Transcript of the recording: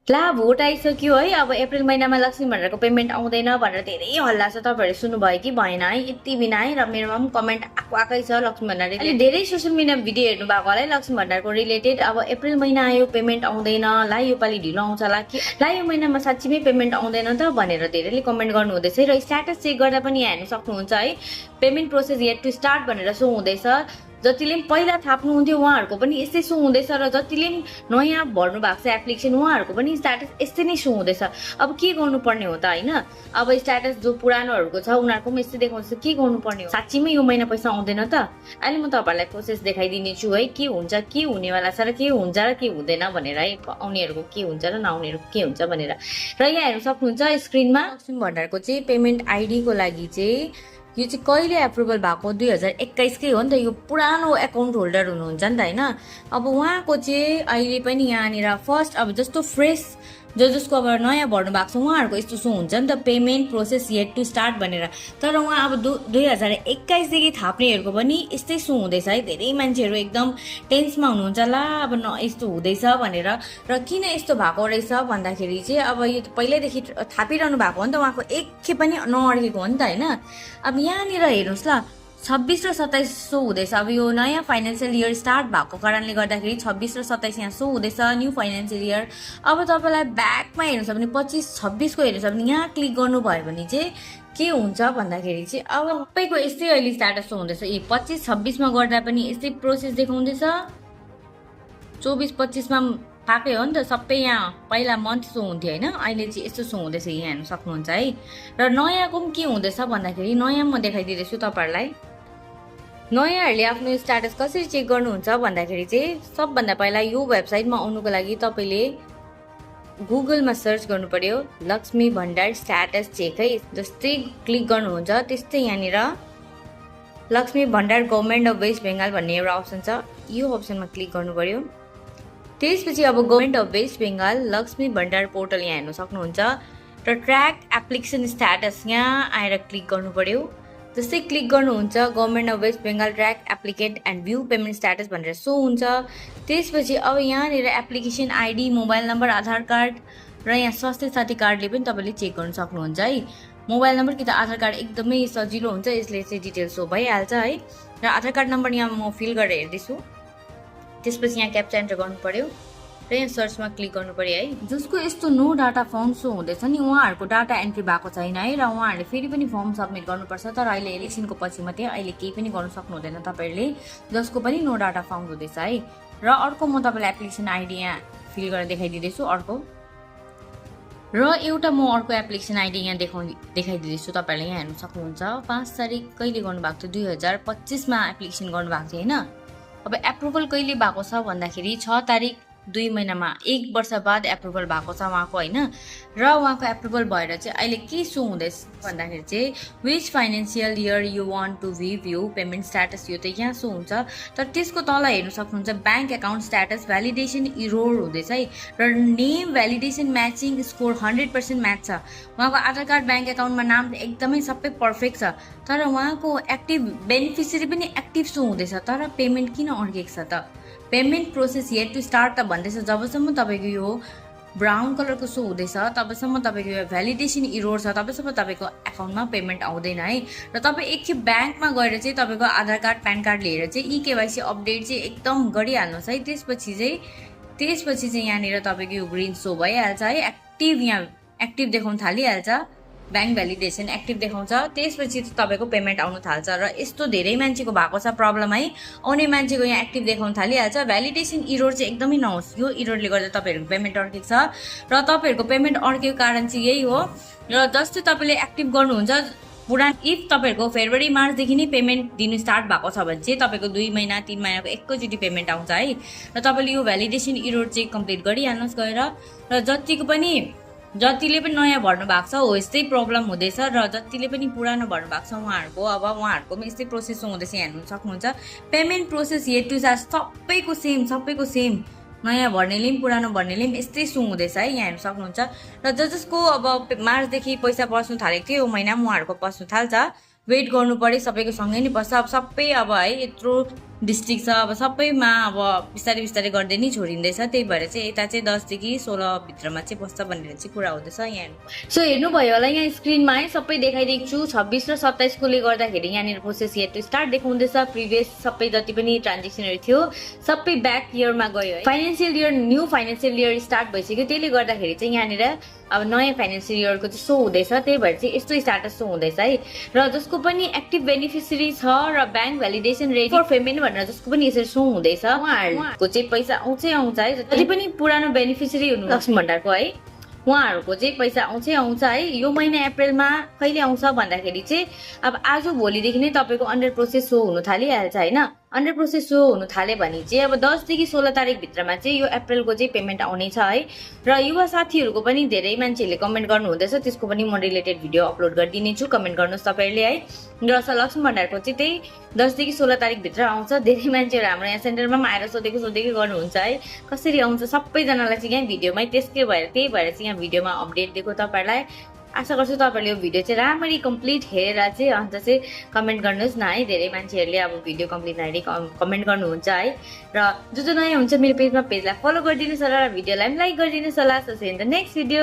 ला भोट आइसक्यो है। अब अप्रिल महिनामा लक्ष्मी भण्डारको पेमेन्ट आउँदैन भनेर धेरै हल्ला छ। तपाईँहरूले सुन्नुभयो कि भएन है? यति बिना है। र मेरोमा पनि कमेन्ट आएकै छ लक्ष्मी भण्डार। अहिले धेरै सोसियल मिडिया भिडियो हेर्नु भएको होला है लक्ष्मी भण्डारको रिलेटेड। अब अप्रिल महिना आयो पेमेन्ट आउँदैन, ला योपालि ढिलो आउँछ ला कि ला यो महिनामा साँच्चीमै पेमेन्ट आउँदैन त भनेर धेरैले कमेन्ट गर्नुहुँदैछ। र स्ट्याटस चेक गर्दा पनि यहाँ हेर्न सक्नुहुन्छ है, payment process yet to start भनेर सो हुँदैछ। जतिले पनि पहिला थाप्नुहुन्थ्यो उहाँहरूको पनि यस्तै सो हुँदैछ, र जतिले पनि नयाँ भर्नु भएको छ एप्लिकेसन उहाँहरूको पनि स्ट्याटस यस्तै नै सो हुँदैछ। अब के गर्नुपर्ने हो त होइन? अब स्ट्याटस जो पुरानोहरूको छ उनीहरूको पनि यस्तै देखाउँछ, के गर्नुपर्ने हो? साँच्चीमै यो महिना पैसा आउँदैन त? अहिले म तपाईँहरूलाई प्रोसेस देखाइदिनेछु है, के हुन्छ, के हुनेवाला छ र के हुन्छ र के हुँदैन भनेर है, आउनेहरूको के हुन्छ र नआउनेहरूको के हुन्छ भनेर। र यहाँ हेर्नु सक्नुहुन्छ स्क्रिनमा लक्ष्मी भण्डारको चाहिँ पेमेन्ट आइडीको लागि चाहिँ यो चाहिँ कहिले एप्रुभल भएको, 2021कै हो नि त। यो पुरानो एकाउन्ट होल्डर हुनुहुन्छ नि त होइन। अब उहाँको चाहिँ अहिले पनि यहाँनिर फर्स्ट अब जस्तो फ्रेस जसको अब नयाँ भर्नु भएको छ उहाँहरूको यस्तो सो हुन्छ नि त, payment process yet to start भनेर। तर उहाँ अब 2021देखि थाप्नेहरूको पनि यस्तै सो हुँदैछ है। धेरै मान्छेहरू एकदम टेन्समा हुनुहुन्छ, ला अब यस्तो हुँदैछ भनेर। र किन यस्तो भएको रहेछ भन्दाखेरि चाहिँ अब यो पहिल्यैदेखि थापिरहनु भएको हो नि त, उहाँको एकखेप पनि नअड्केको हो नि त होइन। अब यहाँनिर हेर्नुहोस् ल, 26 र 27 सो हुँदैछ। अब यो नयाँ फाइनेन्सियल इयर स्टार्ट भएको कारणले गर्दाखेरि 26 र 27 यहाँ सो हुँदैछ, न्यू फाइनेन्सियल इयर। अब तपाईँलाई ब्याकमा हेर्नु छ भने 25-26 को हेर्नु छ भने यहाँ क्लिक गर्नुभयो भने चाहिँ के हुन्छ भन्दाखेरि चाहिँ अब सबैको यस्तै अहिले स्ट्याटस सो हुँदैछ। 25-26मा गर्दा पनि यस्तै प्रोसेस देखाउँदैछ, 24-25मा पाकै हो नि त। सबै यहाँ पहिला मन्थ सो हुन्थ्यो होइन, अहिले चाहिँ यस्तो सो हुँदैछ, यहाँ हेर्नु सक्नुहुन्छ है। र नयाँको पनि के हुँदैछ भन्दाखेरि नयाँ म देखाइदिँदैछु तपाईँहरूलाई। नयाँहरूले आफ्नो स्ट्याटस कसरी चेक गर्नुहुन्छ भन्दाखेरि चाहिँ सबभन्दा पहिला यो वेबसाइटमा आउनुको लागि तपाईँले गुगलमा सर्च गर्नु पर्यो, लक्ष्मी भण्डार स्ट्याटस चेक है। जस्तै क्लिक गर्नुहुन्छ त्यस्तै यहाँनिर लक्ष्मी भण्डार गभर्मेन्ट अफ वेस्ट बेङ्गाल भन्ने एउटा अप्सन छ, यो अप्सनमा क्लिक गर्नु पर्यो। त्यसपछि अब government of West Bengal Lakshmi Bhandar portal यहाँ हेर्नु सक्नुहुन्छ। र ट्र्याक एप्लिकेसन स्ट्याटस यहाँ आएर क्लिक गर्नु पर्यो। जस्तै क्लिक गर्नुहुन्छ government of West Bengal track applicant and view payment status भनेर सो हुन्छ। त्यसपछि अब यहाँनिर application ID, mobile number, Aadhaar card र यहाँ स्वास्थ्य साथी कार्डले पनि तपाईँले चेक गर्न सक्नुहुन्छ है। मोबाइल नम्बर कि त आधार कार्ड एकदमै सजिलो हुन्छ, यसले चाहिँ डिटेल सो भइहाल्छ है। र आधार कार्ड नम्बर यहाँ म फिल गरेर हेर्दैछु। त्यसपछि यहाँ क्याप्चा एन्टर गर्नु पर्यो र यहाँ सर्चमा क्लिक गर्नु पर्यो है। जसको यस्तो नो डाटा फर्म सो हुँदैछ नि उहाँहरूको डाटा एन्ट्री भएको छैन है, र उहाँहरूले फेरि पनि फर्म सबमिट गर्नुपर्छ। तर अहिले इलेक्सनको पछि मात्रै, अहिले केही पनि गर्नु सक्नु हुँदैन तपाईँहरूले, जसको पनि नो डाटा फर्म हुँदैछ है। र अर्को म तपाईँलाई एप्लिकेसन आइडी यहाँ फिल गरेर देखाइदिँदैछु अर्को। र एउटा म अर्को एप्लिकेसन आइडी यहाँ देखाइदिँदैछु तपाईँहरूले, यहाँ हेर्नु सक्नुहुन्छ। 5 तारिक कहिले गर्नुभएको थियो, 2025मा एप्लिकेसन गर्नुभएको थियो होइन। अब एप्रुभल कहिले भएको छ भन्दाखेरि 6 तारिक 2 महिनामा, 1 वर्ष बाद एप्रुभल भएको छ उहाँको होइन। र उहाँको एप्रुभल भएर चाहिँ अहिले के सो हुँदैछ भन्दाखेरि चाहिँ which financial year you want to view payment status, यो त यहाँ सो हुन्छ। तर त्यसको तल हेर्नु सक्नुहुन्छ bank account status validation error हुँदैछ है। र name validation matching score 100% match छ। उहाँको आधार कार्ड ब्याङ्क एकाउन्टमा नाम एकदमै सबै पर्फेक्ट छ, तर उहाँको एक्टिभ बेनिफिसियरी पनि एक्टिभ सो हुँदैछ। तर पेमेन्ट किन अड्केको छ त? Payment process yet to start त भन्दैछ। जबसम्म तपाईँको यो ब्राउन कलरको सो हुँदैछ तबसम्म तपाईँको यो भ्यालिडेसन इरोर छ, तबसम्म तपाईँको एकाउन्टमा पेमेन्ट आउँदैन है। र तपाईँ एकखेप ब्याङ्कमा गएर चाहिँ तपाईँको आधार कार्ड प्यान कार्ड लिएर चाहिँ केवाइसी अपडेट चाहिँ एकदम गरिहाल्नुहोस् है। त्यसपछि चाहिँ यहाँनिर तपाईँको यो ग्रिन सो भइहाल्छ है, एक्टिभ यहाँ एक्टिभ देखाउन थालिहाल्छ, ब्याङ्क भ्यालिडेसन एक्टिभ देखाउँछ। त्यसपछि तपाईँको पेमेन्ट आउनु थाल्छ। र यस्तो धेरै मान्छेको भएको छ प्रब्लम है, आउने मान्छेको यहाँ एक्टिभ देखाउन थालिहाल्छ। भ्यालिडेसन इरोर चाहिँ एकदमै नहोस्, यो इरोरले गर्दा तपाईँहरूको पेमेन्ट अड्केको छ। र तपाईँहरूको पेमेन्ट अड्केको कारण चाहिँ यही हो। र जस्तै तपाईँले एक्टिभ गर्नुहुन्छ पुरानो, इफ तपाईँहरूको फेब्रुअरी मार्चदेखि नै पेमेन्ट दिनु स्टार्ट भएको छ भने चाहिँ तपाईँको 2 महिना 3 महिनाको एकैचोटि पेमेन्ट आउँछ है। र तपाईँले यो भ्यालिडेसन इरोर चाहिँ कम्प्लिट गरिहाल्नुहोस् गएर। र जतिले पनि नयाँ भर्नु भएको छ हो यस्तै प्रब्लम हुँदैछ, र जतिले पनि पुरानो भर्नु भएको छ उहाँहरूको अब उहाँहरूको पनि यस्तै प्रोसेस हुँदैछ, हेर्नु सक्नुहुन्छ। पेमेन्ट प्रोसेस येट टु सबैको सेम, नयाँ भर्नेले पनि पुरानो भर्नेले पनि यस्तै सो हुँदैछ है, यहाँ हेर्नु सक्नुहुन्छ। र जसको अब मार्चदेखि पैसा पस्नु थालेको थियो यो महिना उहाँहरूको पस्नु थाल्छ। वेट गर्नु पर्यो सबैको सँगै नि बस्छ अब सबै अब है यत्रो डिस्ट्रिक्ट छ अब सबैमा अब बिस्तारै बिस्तारै गर्दै नि छोडिँदैछ त्यही भएर चाहिँ यता चाहिँ 10 देखि 16 भित्रमा चाहिँ बस्छ भनेर चाहिँ कुरा हुँदैछ यहाँ सो हेर्नुभयो होला यहाँ स्क्रिनमा है सबै देखाइदिएको छु 26 र 27 कोले गर्दाखेरि यहाँनिर प्रोसेस यट टु स्टार्ट देखाउँदैछ प्रिभियस सबै जति पनि ट्रान्जेक्सनहरू थियो सबै ब्याक इयरमा गयो है financial year new financial year start भइसक्यो त्यसले गर्दाखेरि चाहिँ यहाँनिर अब नयाँ फाइनेन्सियल इयरको चाहिँ सो हुँदैछ त्यही भएर चाहिँ यस्तो स्टाटस सो हुँदैछ है र जसको पनि एक्टिभ बेनिफिसियरी छ र bank validation ready for payment भनेर जसको पनि यसरी सो हुँदैछ उहाँहरूको चाहिँ पैसा आउँछै आउँछ है जति पनि पुरानो बेनिफिसियरी हुनु लक्ष्मी भण्डारको है उहाँहरूको चाहिँ पैसा आउँछै आउँछ है यो महिना अप्रिलमा कहिले आउँछ भन्दाखेरि चाहिँ अब आज भोलिदेखि नै तपाईँको अन्डर प्रोसेस सो हुनु थालिहाल्छ होइन अन्डर प्रोसेस सो हुनु थाल्यो भने चाहिँ अब 10 देखि 16 तारिक भित्रमा चाहिँ यो अप्रिलको चाहिँ पेमेन्ट आउने छ है र युवा साथीहरूको पनि धेरै मान्छेहरूले कमेन्ट गर्नु हुँदैछ त्यसको पनि म रिलेटेड भिडियो अपलोड गरिदिने छु कमेन्ट गर्नुहोस् तपाईँहरूले है र लक्ष्मी भण्डारको चाहिँ त्यही 10 देखि 16 तारिक भित्र आउँछ धेरै मान्छेहरू हाम्रो यहाँ सेन्टरमा पनि आएर सोधेको गर्नुहुन्छ है कसरी आउँछ सबैजनालाई चाहिँ यहाँ भिडियोमै त्यही भएर चाहिँ यहाँ भिडियोमा अपडेट दिएको तपाईँहरूलाई आशा गर्छु तपाईँहरूले यो भिडियो चाहिँ राम्ररी कम्प्लिट हेरेर चाहिँ अन्त चाहिँ कमेन्ट गर्नुहोस् न है धेरै मान्छेहरूले अब भिडियो कम्प्लिट हेरी कमेन्ट गर्नुहुन्छ है र जो नयाँ हुन्छ मेरो पेजलाई फलो गरिदिनुहोस् होला र भिडियोलाई पनि लाइक गरिदिनुहोस् होला so in the next video